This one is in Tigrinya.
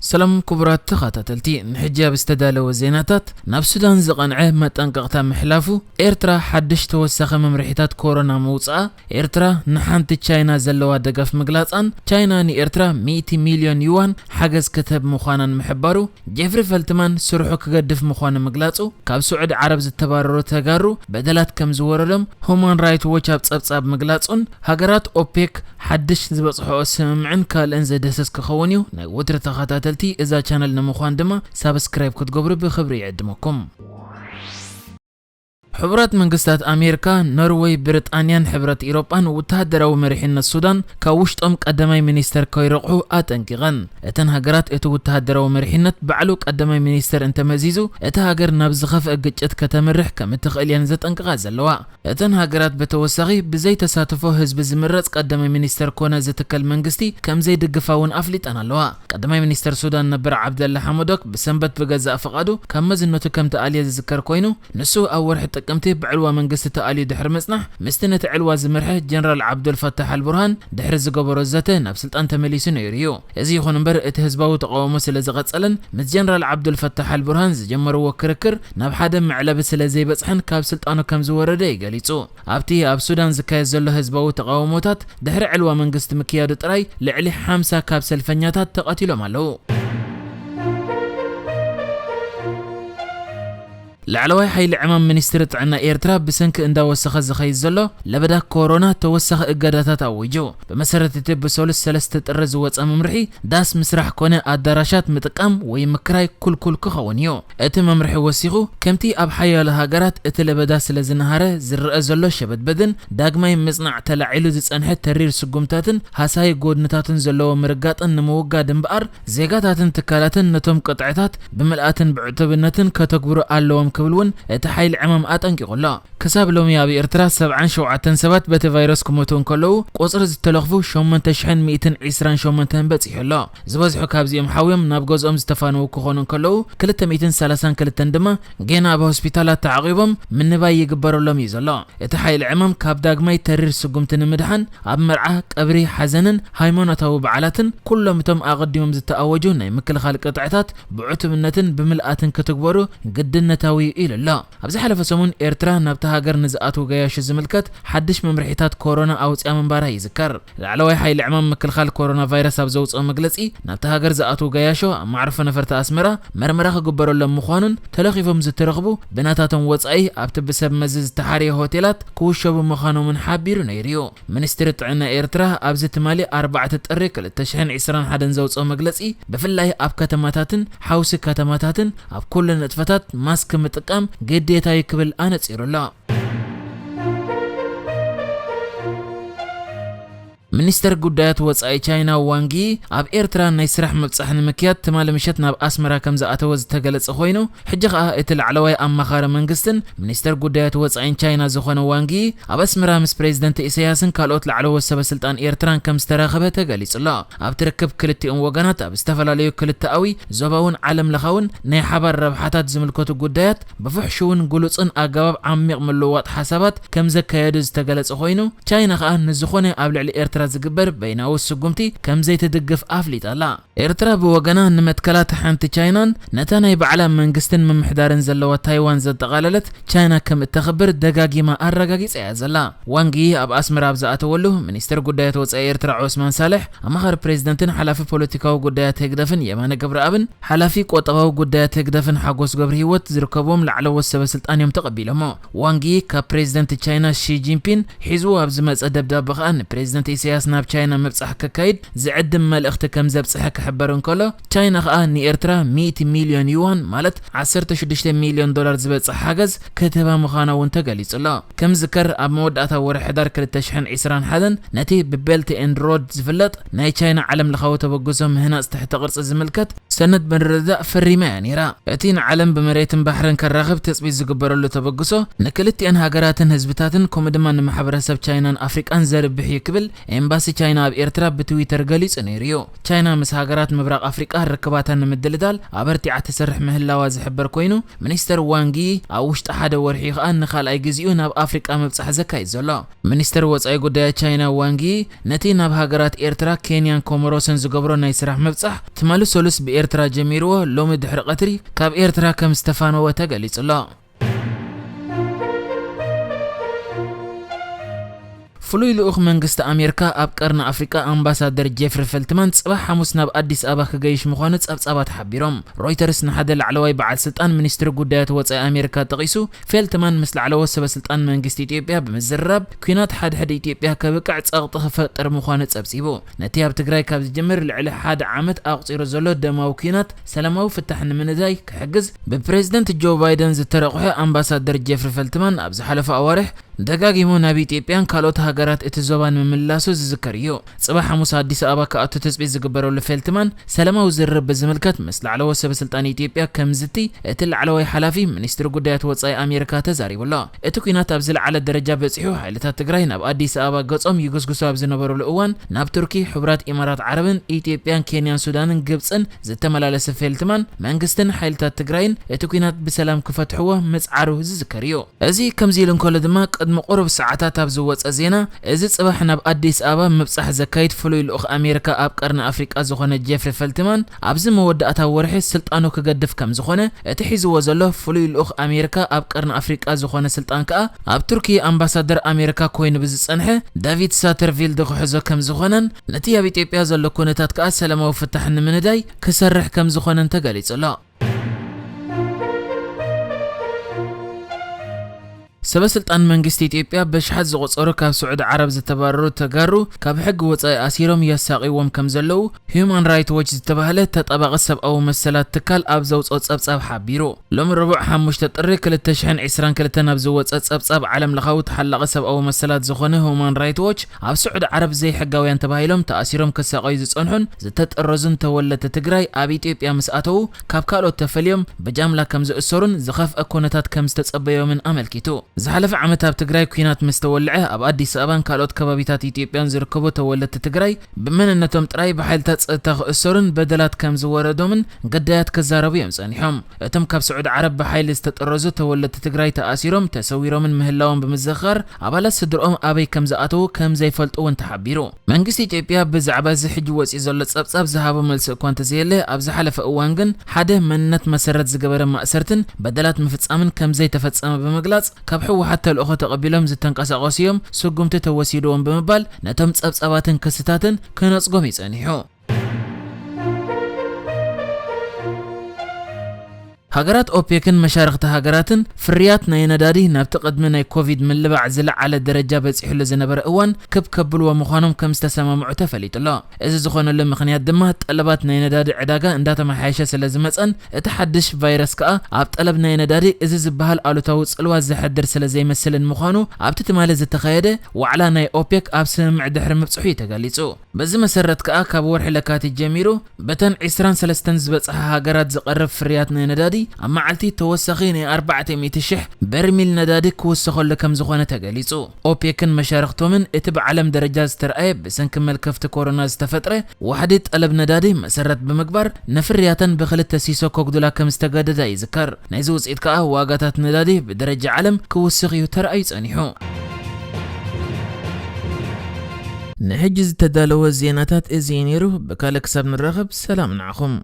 ሰላም ክቡራት ተኸታተልቲ፣ ንሕጂ ኣብ ዝተዳለወ ዜናታት፣ ናብ ሱዳን ዝቐንዐ መጠንቀቕታ ምሕላፉ፣ ኤርትራ ሓድሽ ተወሳኺ መምርሒታት ኮሮና ምውጽኣ፣ ኤርትራ ንሓንቲ ቻይና ዘለዋ ደገፍ ምግላጻን፣ ቻይና ንኤርትራ ሚእቲ ሚልዮን ዩዋን ሓገዝ ክትህብ ምዃናን ምሕባሩ፣ ጄፍሪ ፈልትማን ስርሑ ክገድፍ ምዃኑ ምግላጹ፣ ካብ ስዑዲ ዓረብ ዝተባረሩ ተጋሩ በደላት ከም ዝወረዶም ሁማን ራይት ዎች ኣብ ጸብጻብ ምግላጹን፣ ሃገራት ኦፔክ ሓድሽ ዝበጽሖኦ ስምምዕን ካልእን ዘድህስስ ክኸውን እዩ። ናይ ወትሪ ተኸታተልቲ እዛ ቻነል ንምዃን ድማ ሳብስክራይብ ክትገብሩ ብኽብሪ ይዕድመኩም። ሕቡራት መንግስታት ኣሜሪካ፣ ኖርወይ፣ ብሪጣንያን ሕብረት ኢሮጳን ወተሃደራዊ መሪሕነት ሱዳን ካብ ውሽጦም ቀዳማይ ሚኒስተር ከይረቑሑ ኣጠንቂቐን። እተን ሃገራት እቲ ወተሃደራዊ መሪሕነት ባዕሉ ቀዳማይ ሚኒስተር እንተመዚዙ፣ እታ ሃገር ናብ ዝኸፍአ ግጭት ከተምርሕ ከም እትኽእል እየን ዘጠንቅቓ ዘለዋ። እተን ሃገራት ብተወሳኺ ብዘይ ተሳትፎ ህዝቢ ዝምረጽ ቀዳማይ ሚኒስተር ኮነ ዝትከል መንግስቲ ከም ዘይድግፋ እውን ኣፍሊጠን ኣለዋ። ቀዳማይ ሚኒስተር ሱዳን ነበር ዓብደላ ሓመዶክ ብሰንበት ብገዛእ ፍቓዱ ካብ መዝነቱ ከም ተኣልየ ዝዝከር ኮይኑ፣ ንሱ ኣብ ወርሒ ጥቅምቲ ብዕልዋ መንግስቲ ተኣልዩ ድሕሪ ምጽናሕ፣ ምስቲ ነቲ ዕልዋ ዝመርሐ ጀነራል ዓብዱል ፈታሕ ኣልቡርሃን ድሕሪ ዝገበሮ ዘተ ናብ ስልጣን ተመሊሱ ነይሩ እዩ። እዚ ይኹን እምበር፣ እቲ ህዝባዊ ተቓውሞ ስለ ዝቐጸለን ምስ ጀነራል ዓብዱል ፈታሕ ኣልቡርሃን ዝጀመርዎ ክርክር ናብ ሓደ መዕለቢ ስለ ዘይበጽሐን ካብ ስልጣኑ ከም ዝወረደ እዩ ገሊጹ። ኣብቲ ኣብ ሱዳን ዝካየድ ዘሎ ህዝባዊ ተቓውሞታት ድሕሪ ዕልዋ መንግስቲ ምክያዱ ጥራይ ልዕሊ ሓምሳ ካብ ሰልፈኛታት ተቐቲሎም ኣለዉ። ላዕለዋይ ሓይሊ ዕማም ሚኒስትሪ ጥዕና ኤርትራ ብሰንኪ እንዳወሰኸ ዝኸይድ ዘሎ ለበዳ ኮሮና ተወሳኺ እገዳታት ኣዊጁ። ብመሰረት እቲ ብሰሉስ ሰለስተ ጥሪ ዝወጸ መምርሒ፣ ዳስ ምስራሕ ኮነ ኣዳራሻት ምጥቃም ወይ ምክራይ ኩልኩል ክኸውን እዩ። እቲ መምርሒ ወሲኹ፣ ከምቲ ኣብ ሓያሎ ሃገራት እቲ ለበዳ ስለ ዝነሃረ ዝረአ ዘሎ ሸበድበድን ዳግማይ ምጽናዕ ተላዒሉ ዝጸንሐ ተሪር ስጉምታትን ሃሳዪ ጎድንታትን ዘለዎ ምርጋጥን ንምውጋድ እምበኣር፣ ዜጋታትን ትካላትን ነቶም ቅጥዕታት ብምልኣትን ብዕቱብነትን ከተግብሩ ኣለዎም ክብል እውን እቲ ሓይሊ ዕማም ኣጠንቂቑ ኣሎ። ክሳብ ሎሚ ኣብ ኤርትራ ሰብዓን ሸውዓተን ሰባት በቲ ቫይረስ ክሞቱ እንከለዉ፣ ቁጽሪ ዝተለኽፉ ሸሞንተ ሽሕን ሚእትን ዕስራን ሸሞንተን በጺሑ ኣሎ። ዝበዝሑ ካብዚኦም ሓውዮም ናብ ገዝኦም ዝተፋነዉ ክኾኑ እንከለዉ፣ ክልተ ሚእትን ሰላሳን ክልተን ድማ ጌና ኣብ ሆስፒታላት ተዓቒቦም ምንባይ ይግበረሎም እዩ ዘሎ። እቲ ሓይሊ ዕማም ካብ ዳግማይ ተሪር ስጉምቲ ንምድሓን፣ ኣብ መርዓ፣ ቀብሪ፣ ሓዘንን ሃይማኖታዊ በዓላትን ኩሎም እቶም ኣቐዲሞም ዝተኣወጁ ናይ ምክልኻል ቅጥዕታት ብዕቱብነትን ብምልኣትን ክትግበሩ ግድነታዊ እዩ ኢሉ ኣሎ። ኣብ ዝሓለፈ ሰሙን ኤርትራ ናብታ ሃገር ንዝኣትዉ ገያሾ ዝምልከት ሓድሽ መምርሒታት ኮሮና ኣውጺኣ ምንባራ ይዝከር። ላዕለዋይ ሓይሊ ዕማም ምክልኻል ኮሮና ቫይረስ ኣብ ዘውጽኦ መግለጺ፣ ናብታ ሃገር ዝኣትዉ ገያሾ ኣብ መዕርፎ ነፈርቲ ኣስመራ መርመራ ክግበረሎም ምዃኑን ተለኺፎም ዝተረኽቡ ብናታቶም ወጻኢ ኣብቲ ብሰብ መዚ ዝተሓርየ ሆቴላት ክውሸቡ ምዃኖምን ሓቢሩ ነይሩ እዩ። ሚኒስትሪ ጥዕና ኤርትራ ኣብዚ ትማሊ ኣርባዕተ ጥሪ ክልተ ሽሕን ዕስራን ሓደን ዘውጽኦ መግለጺ፣ ብፍላይ ኣብ ከተማታትን ሓውሲ ከተማታትን ኣብ ኩሉ ንጥፈታት ማስክ ምጥቃም ግዴታ እዩ ክብል ኣነጺሩ ኣሎ። ሚኒስተር ጉዳያት ወጻኢ ቻይና ዋንጊ ኣብ ኤርትራ ናይ ስራሕ ምብጻሕ ንምክያድ ትማሊ ምሸት ናብ ኣስመራ ከም ዝኣተወ ዝተገለጸ ኮይኑ፣ ሕጂ ከኣ እቲ ላዕለዋይ ኣማኻሪ መንግስትን ሚኒስተር ጉዳያት ወጻኢን ቻይና ዝኾነ ዋንጊ ኣብ ኣስመራ ምስ ፕሬዝደንት ኢሳያስን ካልኦት ላዕለዎት ሰበ ስልጣን ኤርትራን ከም ዝተራኸበ ተገሊጹ ኣሎ። ኣብቲ ርክብ ክልቲኦም ወገናት ኣብ ዝተፈላለዩ ክልተኣዊ፣ ዞባውን ዓለም ለኻውን ናይ ሓባር ረብሓታት ዝምልከቱ ጉዳያት ብፍሕሹውን ግሉጽን ኣገባብ ዓሚቕ ምልውዋጥ ሓሳባት ከም ዘካየዱ ዝተገለጸ ኮይኑ፣ ቻይና ከኣ ንዝኾነ ኣብ ልዕሊ ኤርትራ ዝግበር በይናዊ ስጉምቲ ከም ዘይትድግፍ ኣፍሊጣ ኣላ። ኤርትራ ብወገና ንመትከላት ሓንቲ ቻይናን ነታ ናይ ባዕላ መንግስትን ምምሕዳርን ዘለዋ ታይዋን ዘጠቓለለት ቻይና ከም እተኽብር ደጋጊማ ኣረጋጊጻ እያ ዘላ። ዋንጊ ኣብ ኣስመራ ኣብ ዝኣተወሉ፣ ሚኒስትር ጉዳያት ወጻኢ ኤርትራ ዑስማን ሳልሕ፣ ኣማኻሪ ፕሬዝደንትን ሓላፊ ፖለቲካዊ ጉዳያት ህግደፍን የማነ ገብረኣብን ሓላፊ ቁጠባዊ ጉዳያት ህግደፍን ሓጎስ ገብረሂወት ዝርከብዎም ላዕለዎት ሰበ ስልጣን እዮም ተቐቢሎሞ። ዋንጊ ካብ ፕሬዝደንት ቻይና ሺ ጂንፒን ሒዝዎ ኣብ ዝመጸ ደብዳበ ከኣ፣ ንፕሬዝደንት ኢሳያስ ናብ ቻይና ምብጻሕ ከካይድ ዝዕድም መልእኽቲ ከም ዘብጽሐ ክሕበር እንከሎ፣ ቻይና ከኣ ንኤርትራ ሚእቲ ሚልዮን ዩዋን፣ ማለት ዓሰርተ ሽዱሽተ ሚልዮን ዶላር ዝበጽሕ ሓገዝ ክትህባ ምዃና እውን ተገሊጹ ኣሎ። ከም ዝከር ኣብ መወዳእታ ወርሒ ሕዳር ክልተ ሽሕን ዕስራን ሓደን ነቲ ብቤልት ኤንድ ሮድ ዝፍለጥ ናይ ቻይና ዓለም ለኻዊ ተበግሶ ምህናጽ ትሕተ ቅርጺ ዝምልከት ሰነድ ምርድዳእ ፈሪማ እያ ነይራ። እቲ ንዓለም ብመሬትን ባሕርን ከራኽብ ትጽቢት ዝግበረሉ ተበግሶ ንክልቲኣን ሃገራትን ህዝብታትን ከምኡ ድማ ንማሕበረሰብ ቻይናን ኣፍሪቃን ዘርብሕ እዩ ክብል ኤምባሲ ቻይና ኣብ ኤርትራ ብትዊተር ገሊጹ ነይሩ እዩ። ቻይና ምስ ሃገራት ሃገራት ምብራቕ ኣፍሪቃ ርክባታ ንምድልዳል ኣበርቲዓ ትሰርሕ ምህላዋ ዝሕበር ኮይኑ፣ ሚኒስተር ዋንጊ ኣብ ውሽጢ ሓደ ወርሒ ከኣ ንኻልኣይ ግዜኡ ናብ ኣፍሪቃ ምብጻሕ ዘካይድ ዘሎ። ሚኒስተር ወጻኢ ጉዳያት ቻይና ዋንጊ ነቲ ናብ ሃገራት ኤርትራ፣ ኬንያን ኮሞሮስን ዝገብሮ ናይ ስራሕ ምብጻሕ ትማሊ ሰሉስ ብኤርትራ ጀሚርዎ ሎሚ ድሕሪ ቀትሪ ካብ ኤርትራ ከም ዝተፋነወ ተገሊጹ ኣሎ። ፍሉይ ልኡኽ መንግስቲ ኣሜሪካ ኣብ ቀርኒ ኣፍሪቃ ኣምባሳደር ጄፍሪ ፈልትማን ጽባሕ ሓሙስ ናብ ኣዲስ ኣበባ ክገይሽ ምዃኑ ጸብጻባት ሓቢሮም። ሮይተርስ ንሓደ ላዕለዋይ በዓል ስልጣን ሚኒስትሪ ጉዳያት ወጻኢ ኣሜሪካ ጠቒሱ፣ ፌልትማን ምስ ላዕለዎት ሰበ ስልጣን መንግስቲ ኢትዮጵያ ብምዝርራብ ኲናት ሓድሕድ ኢትዮጵያ ከብቅዕ ጸቕጢ ክፈጥር ምዃኑ ጸብጺቡ። ነቲ ኣብ ትግራይ ካብ ዝጅምር ልዕሊ ሓደ ዓመት ኣቑጺሩ ዘሎ ደማዊ ኲናት ሰላማዊ ፍታሕ ንምንዳይ ክሕግዝ ብፕሬዝደንት ጆ ባይደን ዝተረቑሐ ኣምባሳደር ጄፍሪ ፈልትማን ኣብ ዝሓለፈ ኣዋርሕ ደጋጊሙ ናብ ኢትዮጵያን ካልኦት ሃገራት እቲ ዞባን ምምላሱ ዝዝከር እዩ። ጽባሕ ሓሙስ ኣዲስ ኣበባ ክኣቱ ትጽቢት ዝግበረሉ ፌልትማን ሰላማዊ ዝርርብ ብዝምልከት ምስ ላዕለዎት ሰበ ስልጣን ኢትዮጵያ ከም ዝዝቲ እቲ ላዕለዋይ ሓላፊ ሚኒስትሪ ጉዳያት ወጻኢ ኣሜሪካ ተዛሪቡ ኣሎ። እቲ ኲናት ኣብ ዝለዓለ ደረጃ በጺሑ፣ ሓይልታት ትግራይ ናብ ኣዲስ ኣበባ ገጾም ይግስግሱ ኣብ ዝነበሩሉ እዋን፣ ናብ ቱርኪ፣ ሕቡራት ኢማራት ዓረብን ኢትዮጵያን ኬንያን ሱዳንን ግብጽን ዝተመላለሰ ፌልትማን፣ መንግስትን ሓይልታት ትግራይን እቲ ኲናት ብሰላም ክፈትሕዎ ምጽዓሩ ዝዝከር እዩ። እዚ ከምዚ ኢሉ እንከሎ ድማ፣ ቅድሚ ቁሩብ ሰዓታት ኣብ ዝወጸ ዜና፣ እዚ ጽባሕ ናብ ኣዲስ ኣበባ ምብጻሕ ዘካይድ ፍሉይ ልኡኽ ኣሜሪካ ኣብ ቀርኒ ኣፍሪቃ ዝኾነ ጄፍሪ ፈልትማን፣ ኣብዚ መወዳእታ ወርሒ ስልጣኑ ክገድፍ ከም ዝኾነ፣ እቲ ሒዝዎ ዘሎ ፍሉይ ልኡኽ ኣሜሪካ ኣብ ቀርኒ ኣፍሪቃ ዝኾነ ስልጣን ከኣ ኣብ ቱርኪ ኣምባሳደር ኣሜሪካ ኮይኑ ብዝጸንሐ ዳቪድ ሳተርቪልድ ክሕዞ ከም ዝኾነን፣ ነቲ ኣብ ኢትዮጵያ ዘሎ ኩነታት ከኣ ሰላማዊ ፍታሕ ንምንዳይ ክሰርሕ ከም ዝኾነን ተገሊጹ ኣሎ። ሰበ ስልጣን መንግስቲ ኢትዮጵያ በሽሓት ዝቑጸሩ ካብ ስዑዲ ዓረብ ዝተባረሩ ተጋሩ ካብ ሕጊ ወጻኢ ኣሲሮም የሳቕይዎም ከም ዘለዉ ሂዩማን ራይት ዎች ዝተባህለ ተጣባቒ ሰብኣዊ መሰላት ትካል ኣብ ዘውጽኦ ጸብጻብ ሓቢሩ። ሎሚ ረቡዕ ሓሙሽተ ጥሪ ክልተ ሽሕን ዕስራን ክልተን ኣብ ዝወጸ ጸብጻብ፣ ዓለም ለኻዊ ተሓላቒ ሰብኣዊ መሰላት ዝኾነ ሂዩማን ራይት ዎች፣ ኣብ ስዑዲ ዓረብ ዘይሕጋውያን ተባሂሎም ተኣሲሮም ክሳቐዩ ዝጸንሑን ዝተጠረዙን ተወለድቲ ትግራይ ኣብ ኢትዮጵያ ምስ ኣተዉ ካብ ካልኦት ተፈልዮም ብጃምላ ከም ዝእሰሩን ዝኸፍአ ኩነታት ከም ዝተጸበዮምን ኣመልኪቱ። ዝሓለፈ ዓመት ኣብ ትግራይ ኲናት ምስ ተወልዐ፣ ኣብ ኣዲስ ኣበባን ካልኦት ከባቢታት ኢትዮጵያን ዝርከቡ ተወለድቲ ትግራይ ብመንነቶም ጥራይ ብሓይልታት ጸጥታ ክእሰሩን በደላት ከም ዝወረዶምን ግዳያት ክዛረቡ እዮም ጸኒሖም። እቶም ካብ ስዑዲ ዓረብ ብሓይሊ ዝተጠረዙ ተወለድቲ ትግራይ ተኣሲሮም፣ ተሰዊሮምን ምህላዎም ብምዝኽኻር፣ ኣባላት ስድርኦም ኣበይ ከም ዝኣተዉ ከም ዘይፈልጡ እውን ተሓቢሩ። መንግስቲ ኢትዮጵያ ብዛዕባ እዚ ሕጂ ወጺኡ ዘሎ ጸብጻብ ዝሃቦ መልሲ እኳ እንተዘየለ፣ ኣብ ዝሓለፈ እዋን ግን ሓደ መንነት መሰረት ዝገበረ ማእሰርትን በደላት ምፍጻምን ከም ዘይተፈጸመ ብምግላጽ፣ ካብ ህወሓት ተልእኾ ተቐቢሎም ዝተንቀሳቐሱ እዮም ስጉምቲ ተወሲድዎም ብምባል ነቶም ጸብጻባትን ክስታትን ክነጽጎም እዩ ጸኒሑ። ሃገራት ኦፔክን መሻርኽቲ ሃገራትን ፍርያት ናይ ነዳዲ ናብቲ ቅድሚ ናይ ኮቪድ ምልባዕ ዝለዓለ ደረጃ በጺሑሉ ዝነበረ እዋን ክብ ከብልዎ ምዃኖም ከም ዝተሰማምዑ ተፈሊጡ ኣሎ። እዚ ዝኾነሉ ምኽንያት ድማ ጠለባት ናይ ነዳዲ ዕዳጋ እንዳተመሓየሸ ስለ ዝመጸን እቲ ሓድሽ ቫይረስ ከኣ ኣብ ጠለብ ናይ ነዳዲ እዚ ዝበሃል ኣሉታዊ ጽልዋ ዘሕድር ስለ ዘይመስልን ምዃኑ ኣብቲ ትማሊ ዝተኻየደ ዋዕላ ናይ ኦፔክ ኣብ ስምምዕ ድሕሪ ምብጽሑ እዩ ተገሊጹ። በዚ መሰረት ከኣ ካብ ወርሒ ለካቲት ጀሚሩ በተን ዕስራን ሰለስተን ዝበጽሓ ሃገራት ዝቐርብ ፍርያት ናይ ነዳዲ ኣብ መዓልቲ ተወሳኺ ናይ ኣርባዕተ ሚእቲ ሽሕ በርሚል ነዳዲ ክውሰኸሉ ከም ዝኾነ ተገሊጹ። ኦፔክን መሻርኽቶምን እቲ ብዓለም ደረጃ ዝተርኣየ ብሰንኪ መልከፍቲ ኮሮና ዝተፈጥረ ዋሕዲ ጠለብ ነዳዲ መሰረት ብምግባር ንፍርያተን ብክልተ ሲሶ ከጉድላ ከም ዝተገደዳ ይዝከር። ናይዚ ውጽኢት ከኣ ዋጋታት ነዳዲ ብደረጃ ዓለም ክውስኽ እዩ ተራእዩ ጸኒሑ። ንሕጂ ዝተዳለወ ዜናታት እዚ እዩ ነይሩ። ብካልእ ክሳብ ንራኸብ ሰላም ንዓኹም።